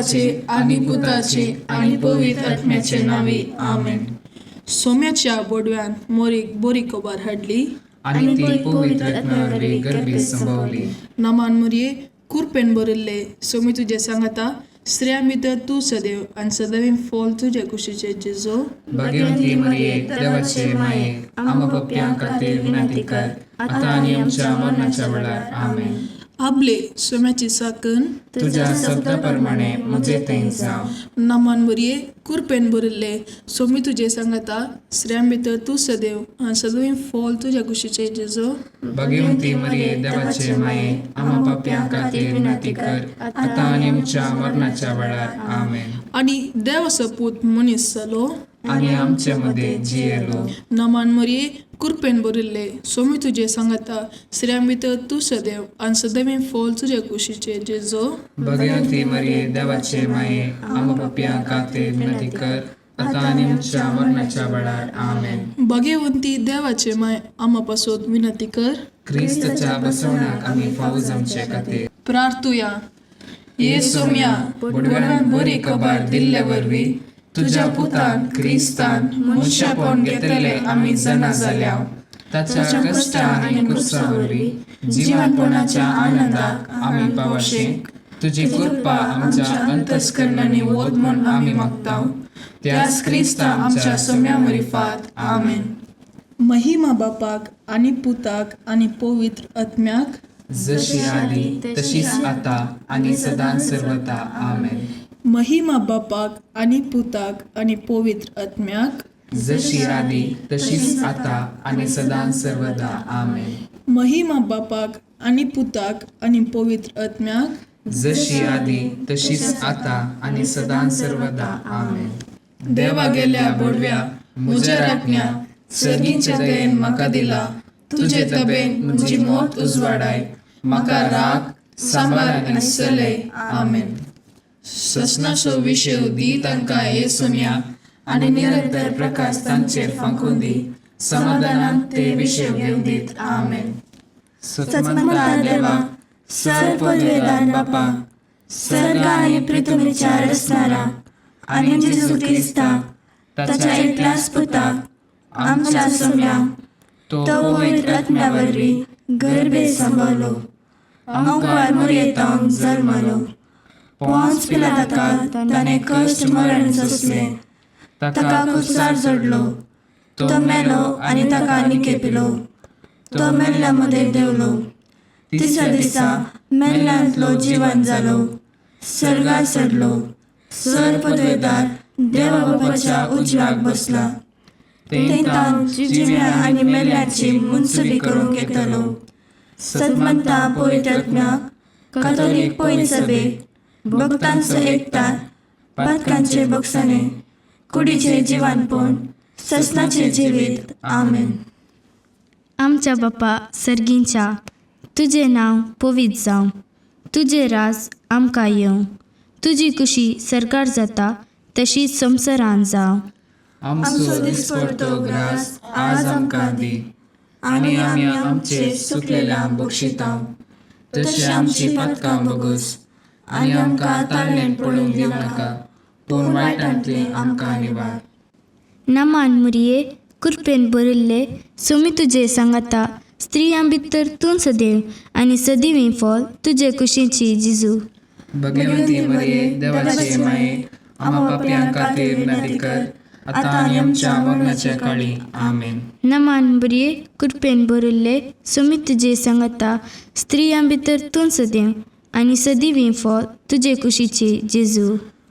बापाचे आनी पुताचे आनी पवित्र आत्म्याचे नांवी, आमेन. सोम्याच्या बोडव्यान मोरीक बरी खबर हाडली आनी ती पवित्र आत्म्या वरवीं गर्भीत संभवली. नमान मुरये, कुरपेन भरिल्ले, सोमी तुजें सांगाता, स्त्रियां भितर तूं सदैव आनी सदैव फॉल तुजे कुशीचे जेजो. भाग्यवंती मरिये, देवाचे माये, आम्हा पापयां खातीर विनंती कर, आतां आनी आमच्या मरणाच्या वेळार. आमेन. आबले सोम्याची साकन तुज्या शब्दा प्रमाणे म्हजे थंय जावं. नमान मुरये, कुरपेन भरिल्ले, सोमी तुजें सांगाता, स्त्रियां भितर तूं सदैव आनी सदैव फॉल तुज्या कुशीचे जेजो. भाग्यवंती मरिये, देवाचे माये, आम्हा पापयां खातीर विनंती कर, आतां आनी आमच्या मरणाच्या वेळार. आमेन. आनी देवाचो पूत मनीस जालो आनी आमचे मदें जियेलो. नमान मरिये, कुरपेन भरिल्ले, सोमी तुजें सांगाता, स्त्रियां भितर तूं सदैव आनी सदैव फॉल तुज्या कुशीचे जेजो. भाग्यवंती मरिये, देवाचे माये, आम्हा पापयां खातीर विनंती कर, आतां आनी आमच्या मरणाच्या वेळार. आमेन. भाग्यवंती देवाचे माय, आमा पासत विनंती कर क्रिस्ताच्या बसवण्याक आमी फावो जावचे खातीर. प्रार्थुया. ये सोम्या, बोडव्यान बरी खबर दिल्ले वरवीं तुज्या पुतान क्रिस्तान मनशापण घेतले आमी जाणा जाल्या. ताच्या कश्टा आनी कुर्सा वरवीं जिवनपणाच्या आनंदाक आमी पावशे तुजी कृपा आमच्या अंतस्करणांनी वत म्हूण आमी मागता, त्याच क्रिस्ता आमच्या सोम्या मरिफात. आमेन. महिमा बापाक आनी पुताक आनी पवित्र आत्म्याक, जशी आदी तशीच आता आनी सदां सर्वता. आमेन. महिमा बापाक आनी पुताक आनी पवित्र आत्म्याक, जशी आदी तशीच आता आनी सदां सर्वदा. आमेन. महिमा बापाक आनी पुताक आनी पवित्र आत्म्याक, जशी आदी तशीच आता आनी सदां सर्वदा. आमेन. देवा गेल्या बोडव्या, म्हज्या राखण्या, सर्गीच्या दयेन म्हाका दिला तुजे तबेन म्हजी मोत उजवाडाय, म्हाका राग सांबार आनी चलय. आमेन. ससनाचो विशय दी तांकां हे सोम्या, आनी निरंतर प्रकाश तांचेर फांकून दी, समाधानान ते विशय घेवन दीत. आमेन. सतमंता देवा, सर पदवेदार बापा, सर्ग आनी पृथ्वीच्या रचणारा आनी जेजू क्रिस्ता ताच्या एकल्याच पुता आमच्या सोम्या, तो तो पवित्र आत्म्या वरवीं गर्भे संभवलो, अंकुर मुरयेतावन जल्मलो, पोंच पिलाताका ताणें कश्ट मरण सोंसलें, ताका कुसार जोडलो, तो मेलो आनी ताका निकेपिलो, तो मेल्ल्या मदें देंवलो, तिसऱ्या दिसा मेल्ल्यांतलो जिवन जालो, सर्गार चडलो, सर पदवेदार देवा बापाच्या उजव्याक बसला, थंय जिव्या आनी मेल्ल्याची मुनसुबी करूंक येतलो. सतमंता पवित्र आत्म्याक, कातोलीक पवित्र सभेक, भक्तांचो एकतार, पातकांचे बक्षाणे, कुडीचे जिवानपण, ससनाचे जिवीत. आमेन. आमच्या बापा सर्गींच्या, तुजें नांव पवित्र जावं, तुजें राज आमकां येवं, तुजी कुशी सरकार जाता तशी संवसारान जावं. आमचो दिसपडतो ग्रास आज आमकां दी, आनी आमी आमचे सुकलेल्या बक्षितांव, तशें आमची पातकां बगस, आनी आमकां ताळणेन पडूंक दिवं नाका, पूण वायटांतलें आमकां निवार. नमान मुरये, कुरपेन भरिल्ले, सोमी तुजे सांगाता, स्त्रियां भितर तूं सदैव आनी सदैव फॉल तुजे कुशीची जिजू. भगवंती मरिये, देवाचे माये, आम्हा पापयां खातीर विनंती कर, आतां आनी आमच्या मरणाच्या काळी. आमेन. नमान बरये, कृपेन भरिल्ले, सोमी तुजे सांगाता, स्त्रियां भितर तूं सदैव आनी सदैव फॉल तुजे कुशीची जेजू.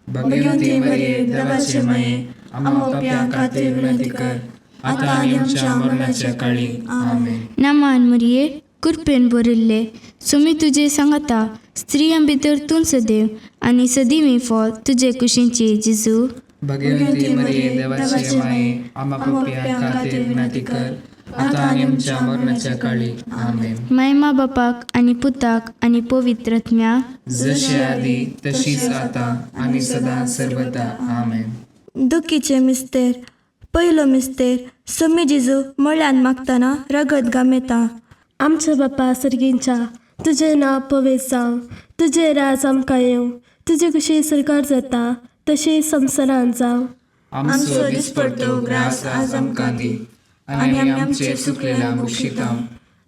भगवंती मरिये, देवाचे माये, आम्हा पापयां खातीर विनंती कर, आतां आनी आमच्या मरणाच्या काळी. आमेन. नमान मरिये, कृपेन भरिल्ले, सोमी तुजे सांगाता, स्त्रियां भितर तूं सदैव आनी सदैव फॉल तुजे कुशीची जेजू. भगवंती मरिये, देवाचे माये, आम्हा पापयां खातीर विनंती कर, आतां आनी आमच्या मरणाच्या काळी. आमेन. मायमा बापाक आनी पुताक आनी पवित्र आत्म्याक, जशी आदी तशीच आतां आनी सदां सर्वदा. आमेन. दुखीचे मिस्तेर. पयलो मिस्तेर. सोमी जेजू मळ्यान मागतना रगत गामेता. आमच्या बापा सर्गींच्या, तुजें नांव पवित्र जावं, तुजें राज आमकां येवं, तुजे कशी सरकार जाता तशी संवसारांत जावं. आमचो दिसपडतो ग्रास आज आमकां दी आनी आमी आमचे चुकलेल्या बक्षितांव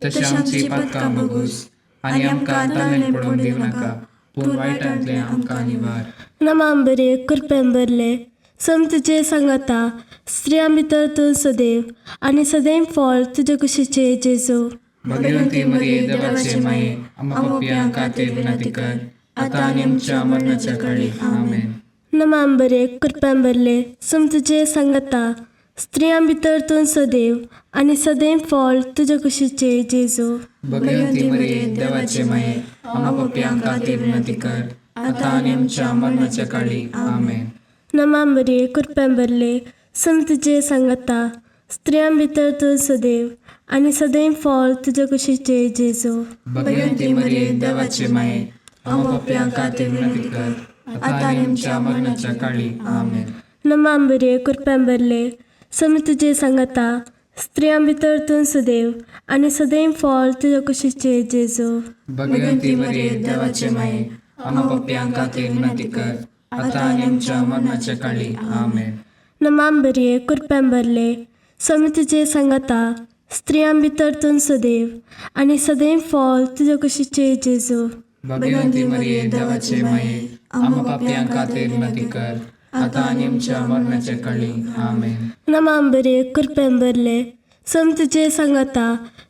तशें आमची पातकां बगूस आनी आमकां ताणें पडून दिवं नाका पूण वायटांतलें आमकां निवार. नमाम बरे कृपेन भरले, सम तुजे सांगाता, स्त्रियां भितर तूं सदैव आनी सदैव फळ तुजे कुशीचे जेजू. भगवंती मरिये देवाचे माये, आम्हा पापयां खातीर विनंती कर आतां आनी आमच्या मरणाच्या काळी. आमेन. नमाम बरे कृपेन भरले, सम तुजे सांगाता, स्त्रियां भितर तूं सदैव आनी सदैव फळ तुजे कुशीचे जेजू. भगवंती मरिये देवाचे माये, आम्हा पापयां खातीर विनंती कर आतां आनी आमच्या मरणाच्या काळी. आमेन. नमाम बरे कृपेन भरले, सम तुजे सांगाता, स्त्रियां भितर तूं सदैव आनी सदैव फळ तुजे कुशीचे जेजू. भगवंती मरिये देवाचे माये, आम्हा पापयां खातीर विनंती कर आतां आनी आमच्या मरणाच्या काळी. आमेन. नमाम बरे कृपेन भरले, सम तुजे सांगाता, स्त्रियां भितर तूं सदैव आनी सदैव फळ तुजे कुशीचे जेजू. भगवंती मरिये देवाचे माये, आम्हा पापयां खातीर विनंती कर आतां आनी आमच्या मरणाच्या काळी. आमेन. नमाम बरे कृपेन भरले, सम तुजे सांगाता, स्त्रियां भितर तूं सदैव आनी सदैव फळ तुजे कुशीचे जेजू. भगवंती मरिये देवाचे माये, आम्हा पापयां खातीर विनंती कर आतां आनी आमच्या मरणाच्या काळी. आमेन. नमाम बरे कृपेन भरले, सम तुजे सांगाता,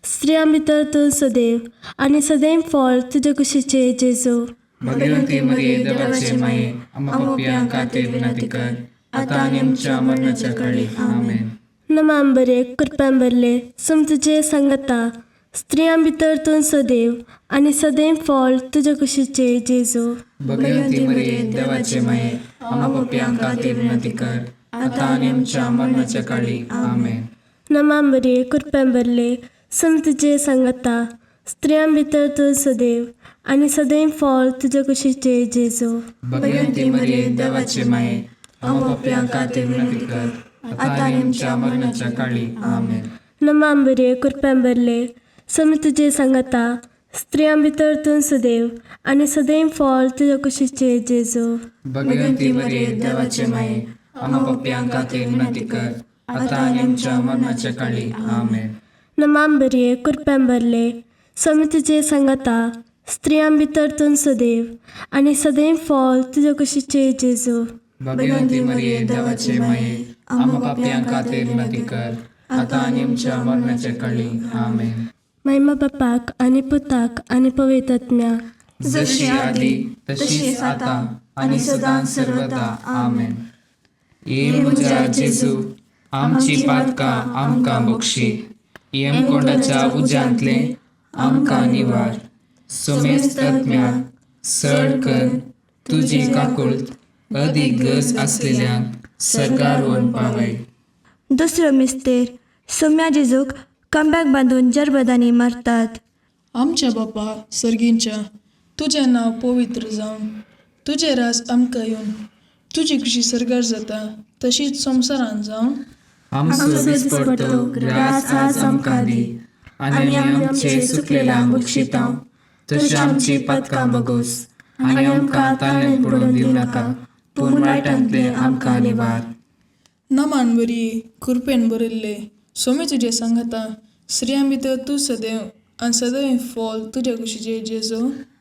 स्त्रियां भितर तूं सदैव आनी सदैव फळ तुजे कुशीचे जेजू. भगवंती मरिये देवाचे माये, आम्हा पापयां खातीर विनंती कर आतां आनी आमच्या मरणाच्या काळी. आमेन. नमाम बरे कृपेन भरले, सम तुजे सांगाता, स्त्रियां भितर तूं सदैव आनी सदैव फळ तुजे कुशीचे जेजू. भगवंती मरिये देवाचे माये, आम्हा पापयां खातीर विनंती कर आतां आनी आमच्या मरणाच्या काळी. आमेन. नमाम बरे कृपेन भरले, सम तुजे सांगाता, स्त्रियां भितर तूं सदैव आनी सदैव फळ तुजे कुशीचे जेजू. भगवंती मरिये देवाचे माये, आम्हा पापयां खातीर विनंती कर आतां आनी आमच्या मरणाच्या काळी. आमेन. नमाम बरे कृपेन भरले, सम तुजे सांगाता, स्त्रियां भितर तूं सदैव आनी सदैव फळ तुजे कुशीचे जेजू. भगवंती मरिये देवाचे माये, आम्हा पापयां खातीर विनंती कर आतां आनी आमच्या मरणाच्या काळी. आमेन. नमाम बरे कृपेन भरले, सम तुजे सांगाता, स्त्रियां भितर तूं सदैव आनी सदैव फळ तुजे कुशीचे जेजू. भगवंती मरिये देवाचे माये, आम्हा पापयां खातीर विनंती कर आतां आनी आमच्या मरणाच्या काळी. आमेन. महिमा बापाक आनी पुताक आनी पवित्र आत्म्याक, जशी आदी तशीच आतां आनी सदां सर्वदा. आमेन. ये म्हज्या जेजू, आमची पातकां आमकां बक्षी, यमकोंडाच्या उज्यांतलें आमकां निवार, सोमेस्त आत्म्याक सड कर तुजी काकुळट अदीक गरज आसलेल्यांक सर्गार व्हरून पावय. दुसरो मिस्तेर सोम्या जेजूक कमब्याक बांदून जरबदांनी मारतात. आमच्या बापा सर्गींच्या, तुजें नांव पवित्र जावं, तुजें राज आमकां येवन, तुजी खुशी सर्गार जाता तशीच संवसारांत जावं. आमचो दिसपडतो ग्रास आज आमकां दी आनी आमी आमचे चुकलेल्यांक बक्षितांव तशें आमची पातकां बगोस आनी आमकां ताणें पडून दिवं नाका पूण वायटांतलें आमकां निवार. नमान बरी कृपेन भरिल्ले, सोमी तुजें सांगाता, स्त्रियां भितर तूं सदैव आनी सदैव फळ तुज्या कुशीचे जेजू.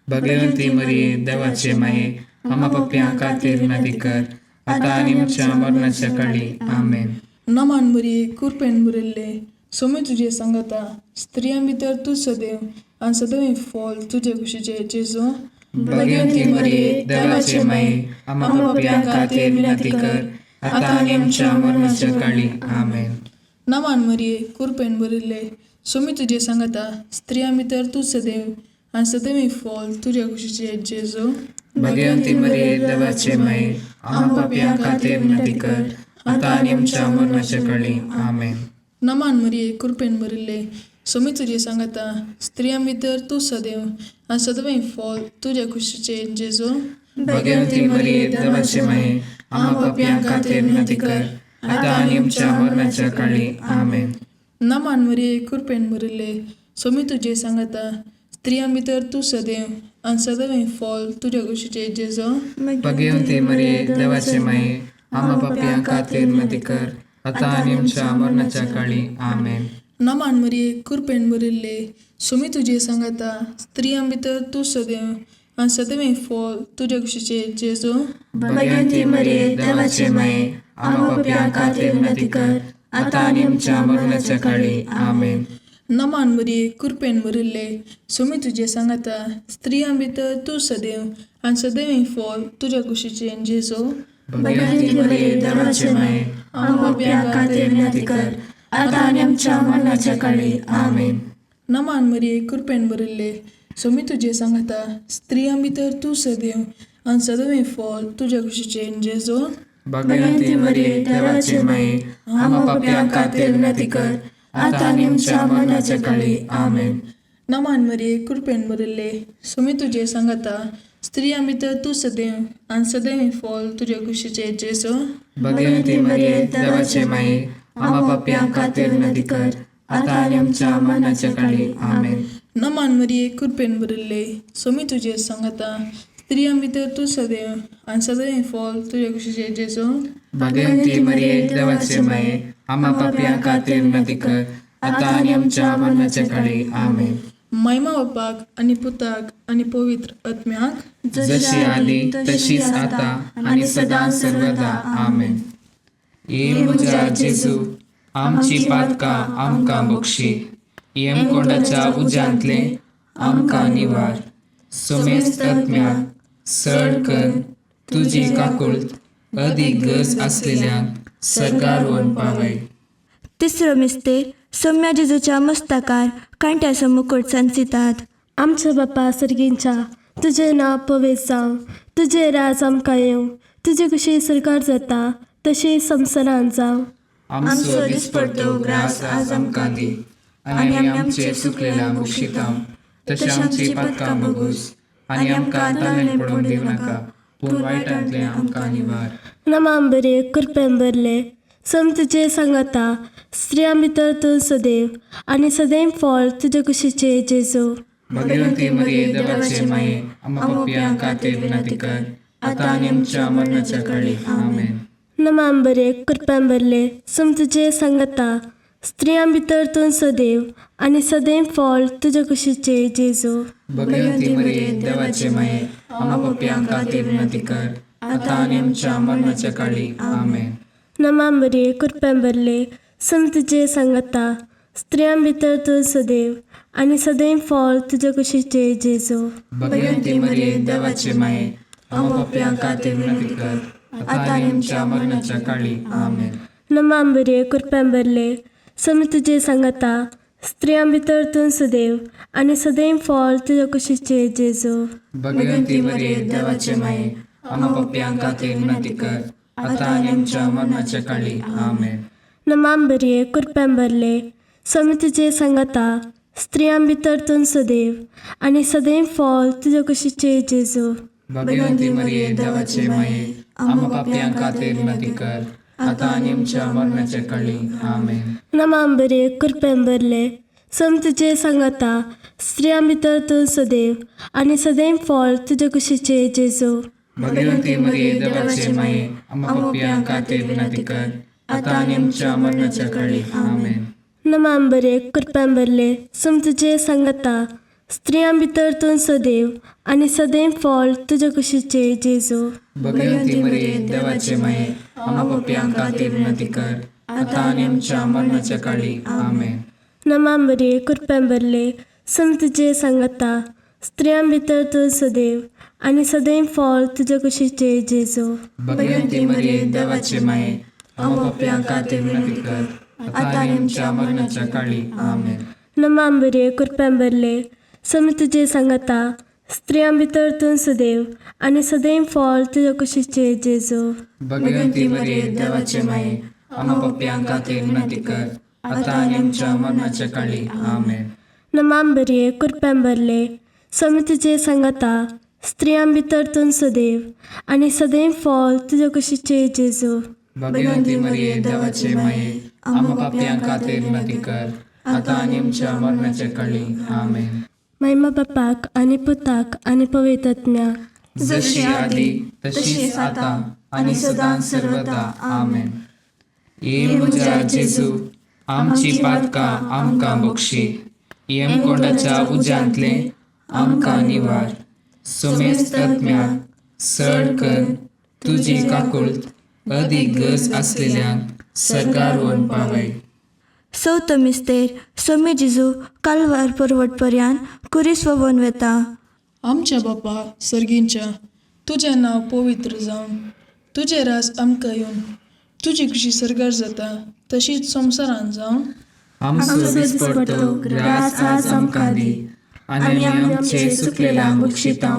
भगवंती मरिये देवाचे माये, आम्हा पापयां खातीर विनंती कर आतां आनी आमच्या मरणाच्या काळी. आमेन. नमान बरी कृपेन भरिल्ले, सोमी तुजें सांगाता, स्त्रियां भितर तूं सदैव आनी सदैव फळ तुजे कुशीचे जेजू. भगवंती मरिये देवाचे माये, आम्हा पापयां खातीर विनंती कर आतां आनी आमच्या मरणाच्या काळी. आमेन. नमान मरिये कृपेन भरिल्ले, सोमी तुजें सांगाता, स्त्रियां भितर तूं सदैव आनी सदैव फळ तुज्या कुशीचे जेजू. भगवंती मरिये देवाचे माये, आम्हा पापयां खातीर विनंती कर आतां आनी आमच्या मरणाच्या काळी. आमेन. नमान मरिये कृपेन भरिल्ले, सोमी तुजें सांगाता, स्त्रियां भितर तूं सदैव आनी सदैव फळ तुज्या कुशीचे जेजू. भगवंती मरिये देवाचे माये, आम्हा पापयां खातीर विनंती कर आतां आनी आमच्या मरणाच्या काळी. आमेन. नमान मरिये कृपेन भरिल्ले, सोमी तुजें सांगाता, स्त्रियां भितर तूं सदैव आनी सदैव फॉल तुज्या कुशीचे जेजो. भगवती मरिये, देवाचे माये, आम्हा पापयां खातीर विनंती कर, आतां आनी आमच्या मरणाच्या काळी. आमेन. नमान मरिये, कृपेन भरिल्ले, सुमी तुजे सांगाता, स्त्रियां भितर तूं सदैव आनी सदैव फॉल तुज्या कुशीचे जेजो. भगवती मरिये, देवाचे माये, आम्हा पापयां खातीर विनंती कर, आतां आनी आमच्या मरणाच्या काळी. आमेन. नमान मरिये, कृपेन भरिल्ले, सुमी तुजे सांगाता, स्त्रियां भितर तूं सदैव आनी सदैव फॉल तुज्या कुशीचे जेजो. भगवती मरिये, देवाचे माये, आम्हा पापयां खातीर विनंती कर, आतां आनी आमच्या मरणाच्या काळी. आमेन. नमान मरिये, कृपेन भरिल्ले, सोमी तुजे सांगाता, स्त्रियां भितर तूं सदैव आनी सदैव फॉल तुज्या कुशीचे जेजो. भगवती मरिये, देवाचे माये, आम्हा पापयां खातीर विनंती कर, आतां आनी आमच्या मरणाच्या काळी. आमेन. नमान मरिये, कृपेन भरिल्ले, सोमी तुजे सांगाता, स्त्रियां भितर तूं सदैव आनी सदैव फॉल तुज्या कुशीचे जेजो. भगवती मरिये, देवाचे माये, आम्हा पापयां खातीर विनंती कर, आतां आनी आमच्या मरणाच्या काळी. आमेन. नमान मरिये, कृपेन भरिल्ले, सोमी तुजे सांगाता, स्त्रियां भितर तूं सदैव आनी सदैव फॉल तुज्या कुशीचे जेजो. भगवती मरिये, देवाचे माये, आम्हा पापयां खातीर विनंती कर, आतां आनी आमच्या मरणाच्या काळी. आमेन. महिमा बापाक आनी पुताक आनी पवित्र आत्म्याक, जशी आदी तशीच आता आनी सदां सर्वदा. आमेन. ये म्हज्या जेजू, आमची पातकां आमकां बक्षी, यमकोंडाच्या उज्यांतले आमकां निवार, समेस्त आत्म्याक सड कर तुजी काकुळट अदीक गरज आसलेल्यांक सर्गार व्हरून पावय. तिसरो मिस्तेर सोम्या जेजूच्या मस्तकार कांट्याचो मुकुट सांचितात. आमच्या बापा सर्गींच्या, तुजें नांव पवित्र जावं, तुजें राज आमकां येवं, तुजी कुशी सरकार जाता तशी संवसारांत जावं. आमचो दिसपडतो ग्रास आज आमकां दी, आनी आमी आमचे चुकलेल्या बक्षिता तशें आमची पातकां बगूस, आनी आमकां ताणें पडोवंक दिवं नाका, पूण वायटांतलें आमकां निवार. नमाम बरे, कृपेन भरले, सम तुजे सांगाता, स्त्रियां भितर तूं सदैव आनी सदैव फळ तुजे कुशीचे जेजू. भगवती मरिये, देवाचे माये, आम्हा पापयां खातीर विनंती कर, आतां आनी आमच्या मरणाच्या काळी. आमेन. नमाम बरे, कृपेन भरले, सम तुजे सांगाता, स्त्रियां भितर तूं सदैव आनी सदैव फळ तुजे कुशीचे जेजू. भगवती मरिये, देवाचे माये, आम्हा पापयां खातीर विनंती कर, आतां आनी आमच्या मरणाच्या काळी. आमेन. नमाम बरे, कृपेन भरले, सम तुजे सांगाता, स्त्रियां भितर तूं सदैव आनी सदैव फळ तुजे कुशीचे जेजू. भगवती मरिये, देवाचे माये, आम्हा पापयां खातीर विनंती कर, आतां आनी आमच्या मरणाच्या काळी. आमेन. नमाम बरे, कृपेन भरले, सम तुजे सांगाता, स्त्रियां भितर तूं सदैव आनी सदैव फळ तुजे कुशीचे जेजू. भगवती मरिये, देवाचे माये, आम्हा पापयां खातीर विनंती कर, आतां आनी आमच्या मरणाच्या काळी. आमेन. नमाम बरे, कृपेन भरले, सम तुजे सांगाता, स्त्रियां भितर तूं सदैव आनी सदैव फळ तुजे कुशीचे जेजू. भगवती मरिये, देवाचे माये, आम्हा पापयां खातीर विनंती कर, आतां आनी आमच्या मरणाच्या काळी. आमेन. नमाम बरे, कृपेन भरले, सम तुजे सांगाता, स्त्रियां भितर तूं सदैव आनी सदैव फळ तुजे कुशीचे जेजू. भगवती मरिये, देवाचे माये, आम्हा पापयां खातीर विनंती कर, आतां आनी आमच्या मरणाच्या काळी. आमेन. नमाम बरे, कृपेन भरले, सम तुजे सांगाता, स्त्रियां भितर तूं सदैव आनी सदैव फळ तुजे कुशीचे जेजू. भगवती मरिये, देवाचे माये, आम्हा पापयां खातीर विनंती कर, आतां आनी आमच्या मरणाच्या काळी. आमेन. नमाम बरे, कृपेन भरले, सम तुजे सांगाता, स्त्रियां भितर तूं सदैव आनी सदैव फळ तुजे कुशीचे जेजू. भगवती मरिये, देवाचे माये, आम्हा पापयां खातीर विनंती कर, आतां आनी आमच्या मरणाच्या काळी. आमेन. नमाम बरे, कृपेन भरले, सम तुजे सांगाता, स्त्रियां भितर तूं सदैव आनी सदैव फळ तुजे कुशीचे जेजू. भगवती मरिये, देवाचे माये, आम्हा पापयां खातीर विनंती कर, आतां आनी आमच्या मरणाच्या काळी. आमेन. नमाम बरे, कृपेन भरले, सम तुजे सांगाता, स्त्रियां भितर तूं सदैव आनी सदैव फळ तुजे कुशीचे जेजू. भगवती मरिये, देवाचे माये, आम्हा पापयां खातीर विनंती कर, आतां आनी आमच्या मरणाच्या काळी. आमेन. महिमा बापाक आनी पुताक आनी पवित्र आत्म्याक. जशी आदी तशीच आता आनी सदां सर्वदा. आमेन. ये म्हज्या जेजू, आमची पातकां आमकां बक्षी, यमकोंडाच्या उज्यांतले आमकां निवार, सुमेस्त आत्म्याक सड कर तुजी काकुळट अदीक गरज आसलेल्यांक सरकार वन पावय. चवथो मिस्तेर सोमी जेजू कालवार पर्वट पर्यान कुरीस ववन वेता. आमच्या बापा सर्गींच्या, तुजें नांव पवित्र जावं, तुजें राज आमकां येवन, तुजी खुशी सर्गार जाता तशीच संवसारान जावं. आमचो दिसपडतो ग्रास आज आमकां दी आनी आमी आमचे सुकलेल्यांक बक्षिता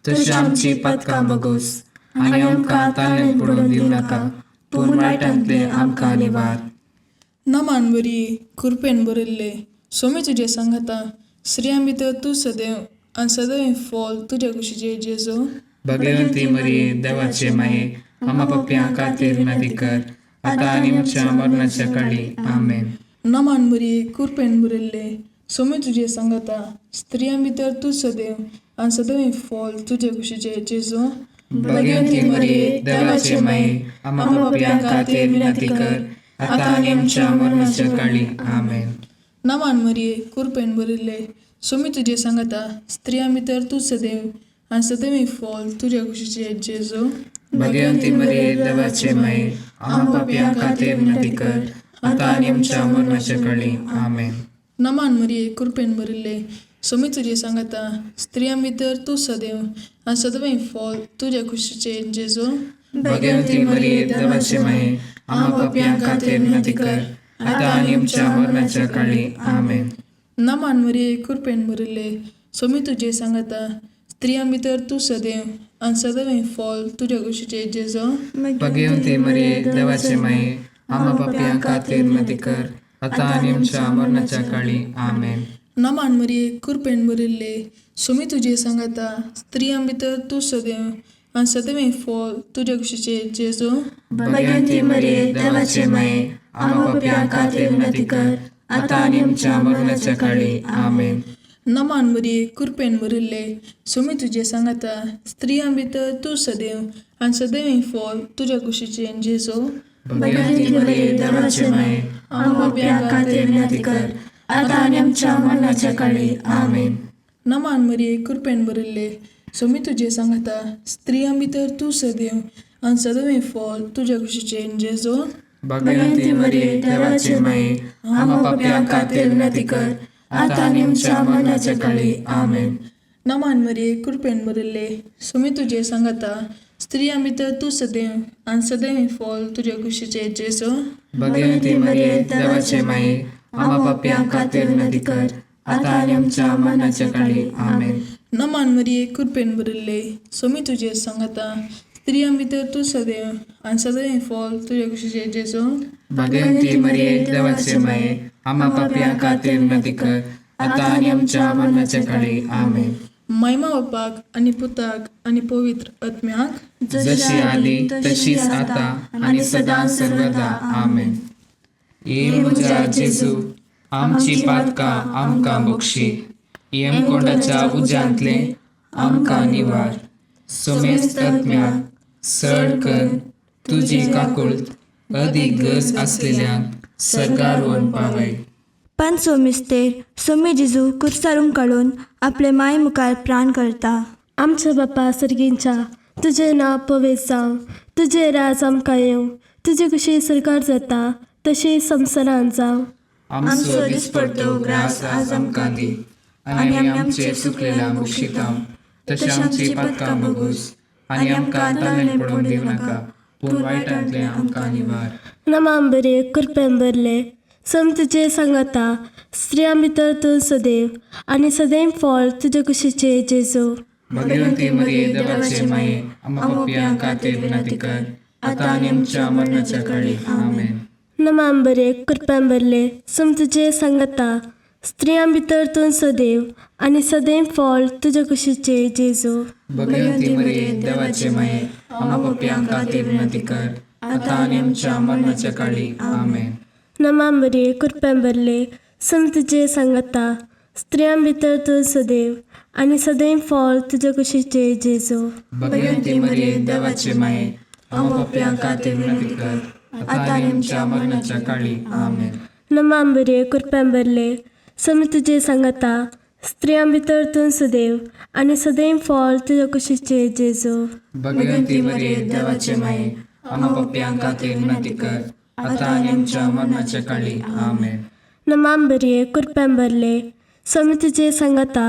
तशी आमची पातकां बगोस आनी आमकां ताळ्यांत पडून दिवं नाका, पूण वायटांतले आमकां निवार. नमान बरी कृपेन भरिल्ले, सोमी तुजें सांगाता, स्त्रियां भितर तूं सदैव आनी सदैव फॉल तुज्या कुशीचे जेजू. भगवंती मरिये, देवाचे माये, आमा पप्प्यां खातीर विनंती कर, आतां आनी आमच्या मरणाच्या काळी. आमेन. नमान बरी कृपेन भरिल्ले, सोमी तुजें सांगाता, स्त्रियां भितर तूं सदैव आनी सदैव फॉल तुज्या कुशीचे जेजू. भगवंती मरिये, देवाचे माये, आमा पप्प्यां खातीर विनंती कर, आतां आनी आमच्या मरणाच्या काळी. आमेन. नमान मरिये कृपेन भरिल्ले, सोमी तुजें सांगाता, स्त्रियां भितर तूं सदैव आनी सदैव फॉल तुज्या कुशीचे जेजू. भगवंती मरिये, देवाचे माये, आमा पापयां खातीर विनंती कर, आतां आनी आमच्या मरणाच्या काळी. आमेन. नमान मरिये कृपेन भरिल्ले, सोमी तुजें सांगाता, स्त्रियां भितर तूं सदैव आनी सदैव फॉल तुज्या कुशीचे जेजू. भगवंती मरिये, देवाचे माये, आमा पापयां खातीर विनंती कर, आतां आनी आमच्या मरणाच्या काळी. आमेन. नमान मरिये कृपेन भरिल्ले, सोमी तुजें सांगाता, स्त्रियां भितर तूं सदैव आनी सदैव फॉल तुज्या कुशीचे जेजू. भगवंती मरिये, देवाचे माये, आमा पापयां खातीर विनंती कर, आतां आनी आमच्या मरणाच्या काळी. आमेन. नमान मरिये कृपेन भरिल्ले, सोमी तुजें सांगाता, स्त्रियां भितर तूं सदैव आनी सदैव फॉल तुज्या कुशीचे जेजू. भगवंती मरिये, देवाचे माये, आमा पापयां खातीर विनंती कर, आतां आनी आमच्या मरणाच्या काळी. आमेन. नमान मरिये कृपेन भरिल्ले, सोमी तुजें सांगाता, स्त्रियां भितर तूं सदैव आनी सदैव फॉल तुज्या कुशीचे जेजू. भगवंती मरिये, देवाचे माये, आमा पापयां खातीर विनंती कर, आतां आनी आमच्या मरणाच्या काळी. आमेन. नमान मरिये कृपेन भरिल्ले, सोमी तुजें सांगाता, स्त्रियां भितर तूं सदैव आनी सदैव फॉल तुज्या कुशीचे जेजू. भगवंती मरिये, देवाचे माये, आमा पापयां खातीर विनंती कर, आतां आनी आमच्या मरणाच्या काळी. आमेन. नमान मरिये कृपेन भरिल्ले, सोमी तुजें सांगाता, स्त्रियां भितर तूं सदैव आनी सदैव फॉल तुज्या कुशीचे जेजू. भगवंती मरिये, देवाचे माये, आमा पापयां खातीर विनंती कर, आतां आनी आमच्या मरणाच्या काळी. आमेन. नमान मरिये कृपेन भरिल्ले, सोमी तुजें सांगाता, स्त्रियां भितर तूं सदैव आनी सदैव फॉल तुज्या कुशीचे जेजू. भगवंती मरिये, देवाचे माये, आमा पापयां खातीर विनंती कर, आतां आनी आमच्या मरणाच्या काळी. आमेन. महिमा बापाक आनी पुताक आनी पवित्र आत्म्याक, जशी आदी तशीच आता आनी सदां सर्वदा. आमेन. ये म्हज्या जेजू, आमची पातकां आमकां बक्षी, यमकोंडाच्या उज्यांतले आमकां निवार, सुमेस्त आत्म्याक सड कर तुजी काकुळट अदीक गरज आसलेल्यांक सर्गार पावय. पांचवो मिस्तेर सोमी जेजू कुर्सारून काडून आपले माय मुखार प्राण करता. आमच्या बापा सर्गींच्या, तुजें नांव पवित्र जावं, तुजें राज आमकां येवं, तुजी खुशी सरकार जाता तशी संवसारांत जावं. आमचो दिसपडतो ग्रास आज आमकां दी आनी आमी आमचे सुकलेल्या बक्षिता तशें आमची पातकां बगूस आनी आमकां ताळें पडून दिवं नाका, पूण वायटांतलें आमकां निवार. नमाम बरे कृपेन भरले, सम तुजे सांगाता, स्त्रियां भितर तूं सदैव आनी सदैव फळ तुजे कुशीचे जेजू. भगवंती मरिये, देवाचे माये, आम्हा पापयां खातीर विनंती कर, आतां आनी आमच्या मरणाच्या काळी. आमेन. नमाम बरे कृपेन भरले, सम तुजे सांगाता, स्त्रियां भितर तूं सदैव आनी सदैव फळ तुजे कुशीचे जेजू. भगवंती मरिये, देवाचे माये, आम्हा पापयां खातीर विनंती कर, आतां आनी आमच्या मरणाच्या काळी. आमेन. नमाम बरे कृपेन भरले, सम तुजे सांगाता, स्त्रियां भितर तूं सदैव आनी सदैव फळ तुजे कुशीचे जेजू. भगवंती मरिये, देवाचे माये, आम्हा पाप्यां खातीर विनंती कर, आता आनी आमच्या मरणाच्या काळी. आमेन. नमा मरिये, कृपेन भरले, स्वामी तुजे सांगाता, स्त्रियां भितर तूं सदैव आनी सदैव फळ तुजे कुशीचे जेजू. भगवंती मरिये, देवाचे माये, आम्हा पाप्यां खातीर विनंती कर, आता आनी आमच्या मरणाच्या काळी. आमेन. नमा मरिये, कृपेन भरले, स्वामी तुजे सांगाता,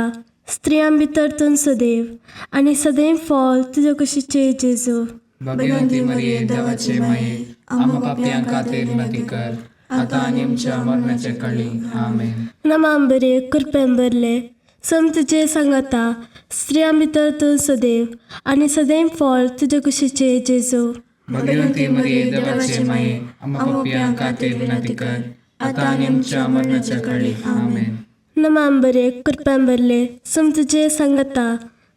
स्त्रियां भितर तूं सदैव आनी सदैव फळ तुजे कुशीचे जेजू. भगवंती मरिये, देवाचे माये, आम्हा पाप्यां खातीर विनंती कर, आता आनी आमच्या मरणाच्या काळी. आमेन. नमा मरिये, कृपेन भरले, स्वामी तुजे सांगाता, स्त्रियां भितर तूं सदैव आनी सदैव फळ तुजे कुशीचे जेजू. भगवंती मरिये, देवाचे माये, आम्हा पाप्यां खातीर विनंती कर, आता आनी आमच्या मरणाच्या काळी. आमेन. नमा मरिये, कृपेन भरले, स्वामी तुजे सांगाता,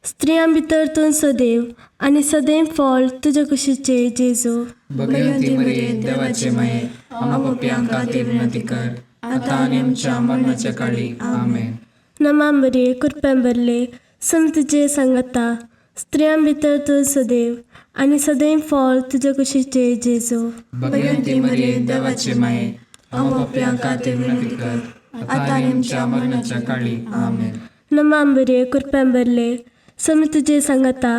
स्त्रियां भितर तूं सदैव आनी सदैव फळ तुजे कुशीचे जेजू. भगवंती मरिये, देवाचे माये, आम्हा पाप्यां खातीर विनंती कर, आता आनी आमच्या मरणाच्या काळी. आमेन. नमा मरिये, कृपेन भरले, स्वामी तुजे सांगाता, स्त्रियां भितर तूं सदैव आनी सदैव फळ तुजे कुशीचे जेजू. भगवंती मरिये, देवाचे माये, आम्हा पाप्यां खातीर विनंती कर, आता आनी आमच्या मरणाच्या काळी. आमेन. नमा मरिये, कृपेन भरले, स्वामी तुजे सांगाता,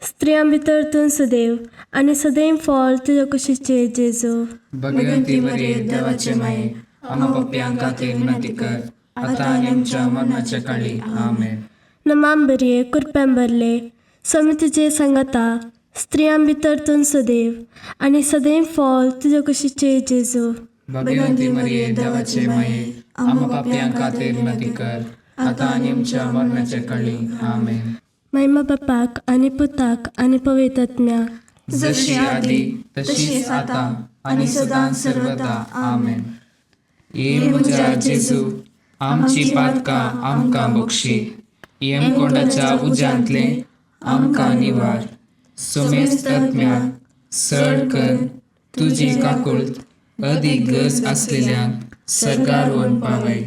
स्त्रियां भितर तूं सदैव आनी सदैव फळ तुजे कुशीचे जेजू. भगवंती मरिये, देवाचे माये, आम्हा पाप्यां खातीर विनंती कर, आता आनी आमच्या मरणाच्या काळी. आमेन. नमा मरिये, कृपेन भरले, स्वामी तुजे सांगाता, स्त्रियां भितर तूं सदैव आनी सदैव फळ तुजे कुशीचे जेजू. भगवंती मरिये, देवाचे माये, आम्हा पाप्यां खातीर विनंती कर, आता आनी आमच्या मरणाच्या काळी. आमेन. महिमा बापाक आनी पुताक आनी पवित्र आत्म्याक. जशी आदी तशीच आता आणि सदां सर्वदा. आमेन. ये म्हज्या जेजू, आमची पातकां आमकां बक्षी, येमकोंडाच्या उज्यांतले आमकां निवार, सोमेस्त आत्म्याक सड कर तुजी काकुळत अदीक गरज आसलेल्यांक सर्गार व्हरून पावय.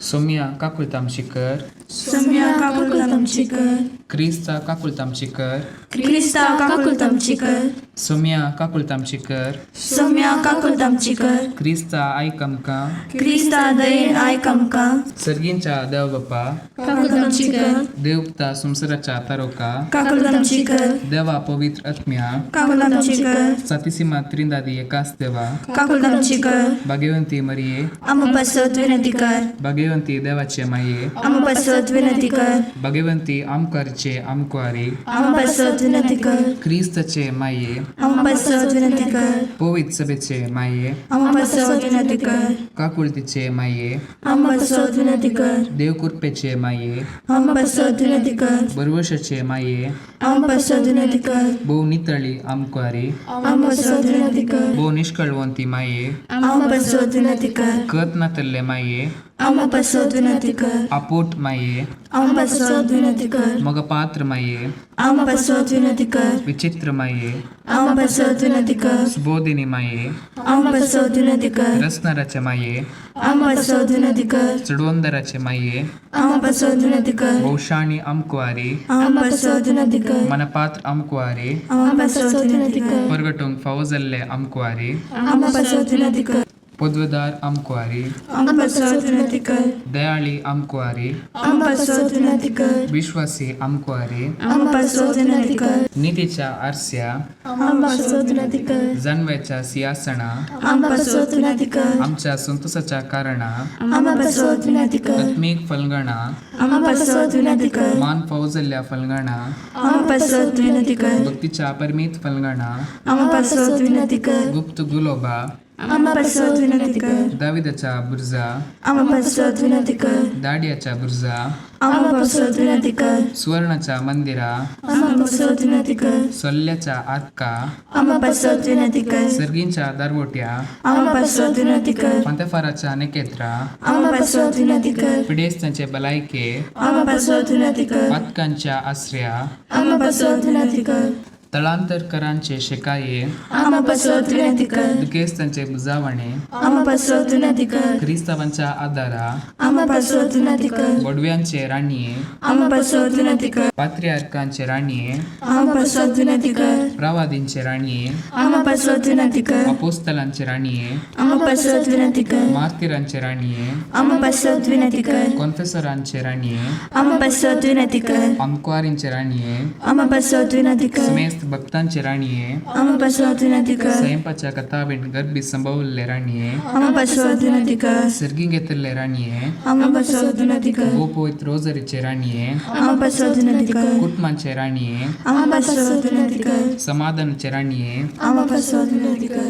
सोम्या काकुळत आमची कर. सोम्या काकुळत आमची कर. क्रिस्ता काकुळत आमची कर. क्रिस्ता काकुळत आमची कर. सोम्या काकुळत आमची कर. सोम्या काकुळत आमची कर. क्रिस्ता आयक आमकां. क्रिस्ता दयेन आयक आमकां. सर्गींच्या देव बापा, काकुळत आमची कर. देवता संवसाराच्या तारोका, काकुळत आमची कर. देवा पवित्र आत्म्या, काकुळत आमची कर. सातीसीमा त्रिंदादी एकाच देवा, काकुळत आमची कर. भाग्यवंती मरिये, आम्हा पासत विनंती कर. भाग्यवंती देवाचे माये, आम्हा पासत विनंती कर. भाग्यवंती आमकारचे आमकुवारी, आम्हा पासत विनंती कर. क्रिस्ताचे माये, आम्हा पासत विनंती कर. पवित्र सभेचे माये, आम्हा पासत विनंती कर. काकुळतीचे माये, आम्हा पासत विनंती कर. देवकृपेचे माये, आम्हा पासत विनंती कर. बरवशाचे माये, आम्हा पासत विनंती कर. भोव नितळी आमकुवारी, आम्हा पासत विनंती कर. भोव निष्कळवंती माये, आम्हा पासत विनंती कर. कत नातल्ले माये, आम्हा पासत विनंती कर. आपोट माये, आम्हा पासत विनंती कर. मगपात्र माये, आम्हा पासत विनंती कर. विचित्र माये, आम्हा पासत विनंती कर. सुबोधिनी माये, आम्हा पासत विनंती कर. रसनाराचे माये, आम्हा पासत विनंती कर. चडवंदराचे माये, आम्हा पासत विनंती कर. भोवशाणी आमकुवारी, आम्हा पासत विनंती कर. मनपात्र आमकुवारी, आम्हा पासत विनंती कर. परगटूंक फावो जाल्ले आमकुवारी, आम्हा पासत विनंती कर. पदवेदार आमकुवारी, आम्हा पासत विनंती कर. दयाळी आमकुवारी, आम्हा पासत विनंती कर. विश्वासी आमकुवारी, आम्हा पासत विनंती कर. नितीच्या आरस्या, आम्हा पासत विनंती कर. जानव्याच्या सिंहासना, आम्हा पासत विनंती कर. आमच्या संतोषाच्या कारणा, आम्हा पासत विनंती कर. आत्मीक फलगणा, आम्हा पासत विनंती कर. मान फावो जाल्ल्या फलगणा, आम्हा पासत विनंती कर. भक्तीच्या परमीत फलगणा, आम्हा पासत विनंती कर. गुप्त गुलोबा, आम्हा पासत विनंती कर. दाविदाच्या बुर्जा, आम्हा पासत विनंती कर. दाडियाच्या बुर्जा, आम्हा पासत विनंती कर. सुवर्णाच्या मंदिरा, आम्हा पासत विनंती कर. सोल्ल्याच्या आरका, आम्हा पासत विनंती कर. सर्गींच्या दारवोट्या, आम्हा पासत विनंती कर. पंतेफाराच्या नेकेत्रा, आम्हा पासत विनंती कर. पिडेस्तांचे भलायके, आम्हा पासत विनंती कर. पातकांच्या आसऱ्या, आम्हा पासत विनंती कर. तळांतरकरांचे शेकाये, आमा पासत विनंती कर. दुखेस्तांचे बुजावणे, आमा पासत विनंती कर. क्रिस्तावांच्या आदारा, आमा पासत विनंती कर. बोडव्यांचे राणये, आमा पासत विनंती कर. पात्रियार्कांचे राणये, आमा पासत विनंती कर. प्रवादींचे राणये, आमा पासत विनंती कर. अपोस्तलांचे राणये, आमा पासत विनंती कर. मार्तिरांचे राणये, आमा पासत विनंती कर. कोन्फेसरांचे राणये, आमा पासत विनंती कर. अंकवारींचे राणये, आमा पासत विनंती कर. समेस्त भक्तांचे राणये, आमा पासत विनंती कर. स्वयंपाच्या कथावीण गर्भी संभवल्ले राणये, आमा पासत विनंती कर. सर्गी घेतल्ले राणये, आमा पासत विनंती कर. गोपवित रोजरीचे राणये, आमा पासत विनंती कर. कुटुंबांचे राणये, आमा पासत विनंती कर. समाधानाचे राणये, आमा पासत विनंती कर.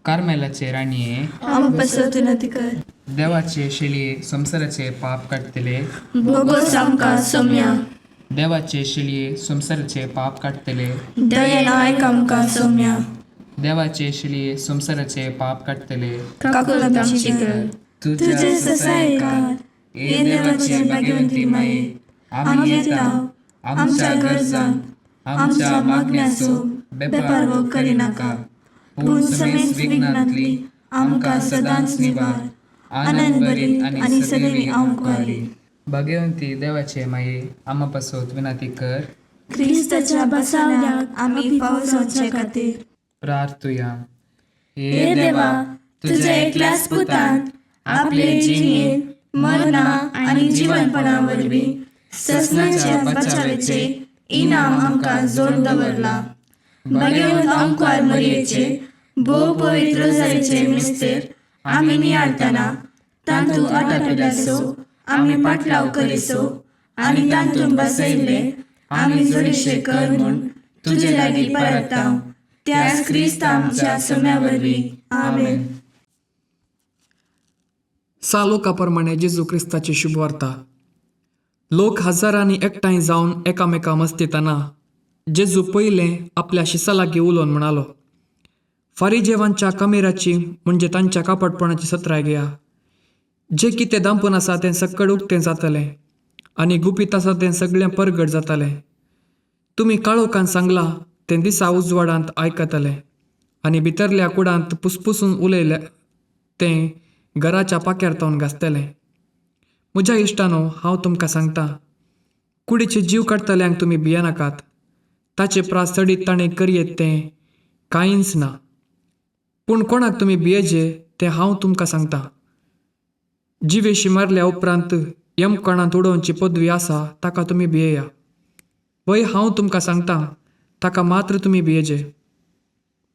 कार्मेलाचे राणये, आमा पासत विनंती कर. देवाचे शेळये संवसाराचे पाप काडटले, भोगोस आमकां सोम्या. देवाचे शेळये संवसाराचे पाप काडटले, दयेन आयक आमकां सोम्या. देवाचे शेळये संवसाराचे पाप काडटले, काकुळ आमची कर. तुझ्या ससायकार हे देवाचे भाग्यवंती माये, आमी येता आमच्या गरजांक आमच्या मागण्याचो बेपारवो करिनाका, पूण समेस्त विघ्नांतली आमकां सदांच निवार, आनंद भरीत आनी सदैवी आमकां. भाग्यवंती देवाचे माये, आमा पासत विनंती कर. क्रिस्ताच्या बसावण्याक आमी फावो जावचे खातीर. प्रार्थुया. हे देवा, तुझ्या एकल्याच पुतान आपले जिणेंत मरणा आनी जिवनपणा वरवीं ससनाच्या बचावेचे इनाम आमकां जोड दवरला. भाग्यवंत आमकार मरयेचे भोव पवित्र रोजारीचे मिस्तेर आमी नियाळतना तांतू आटापिल्याचो आमी पाटलाव करिसो आनी तांतून बसयल्ले आमी जोडीशे कर म्हूण तुजे लागीं परताव, त्याच क्रिस्त आमच्या सम्या वरवीं. आमेन. सा लोका प्रमाणे जेजू क्रिस्ताची शुभवार्ता. लोक हजारांनी एकठांय जावन एकामेका मस्तितना जेजू पयलें आपल्या शिसा लागीं उलोवन म्हणालो, फारीजेवांच्या कमेराची म्हणजे तांच्या कापटपणाची सत्राय घेया. जें कितें दांपून आसा तें सक्कड उक्तें जातलें आनी गुपीत आसा तें सगळें परगट जातलें. तुमी काळोखान सांगलां तें दिसा उजवाडांत आयकतलें आनी भितरल्या कुडांत पुसपुसून उलयलें तें घराच्या पाक्यार तावन घासतलें. म्हज्या इश्टानो, हांव तुमकां सांगता, कुडीचे जीव काडटल्यांक तुमी भियेनाकात. ताचे प्रास चडीत ताणें करयेत तें कांयच ना. पूण कोणाक तुमी भियेजे तें हांव तुमकां सांगता. जिवेशी मारल्या उपरांत यमकणांत उडोवची पदवी आसा ताका तुमी भियेया. वय, हांव तुमकां सांगता, ताका मात्र तुमी भियेजे.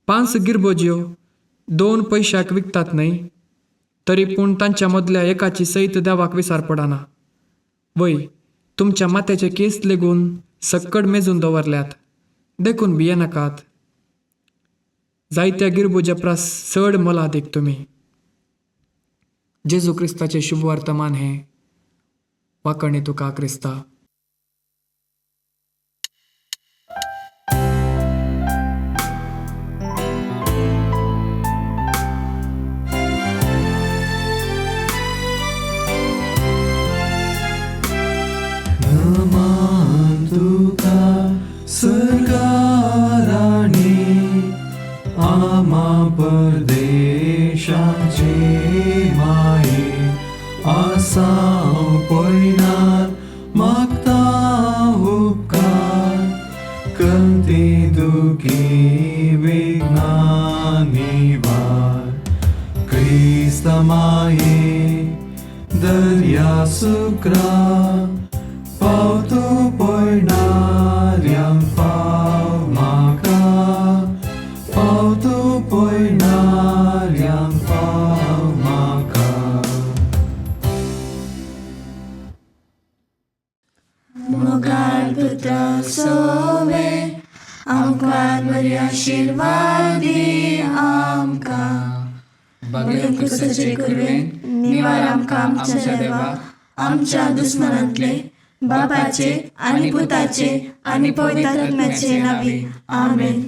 5 गिरबोज्यो 2 पयशाक विकतात न्हय? तरी पूण तांच्या मदल्या एकाची सयत देवाक विसार पडना. वय, तुमच्या माथ्याचे केस लेगून सक्कड मेजून दवरल्यात, देखून भियेनाकात. जायत्या गिरबुज्या प्रास चड मोलादीक तुमी. जेजू क्रिस्ताचें शुभवर्तमान हें. वाकणी तुका क्रिस्ता. नमान तुका सर्गाराणी, आमा परदेशाचे माये, आसाव पयनार मागता उपकार, कंती दुखी विघ्ना निवार. क्रिस्त माये दर्या सुक्रा, पावतो पयणाऱ्यांक पाव म्हाका, पावतो पयणाऱ्यांक पाव म्हाका. मोगाळ पुता सोवे आमकां बरी आशिर्वादी आमकां. भाग्यवंत क्रिस्ताचे कुरवेन निवार आमकां आमच्या देवा, आमच्या दुस्मनांतले बापाचे आनी पुताचे आनी पवित्र आत्म्याचे नांवी. आमेन.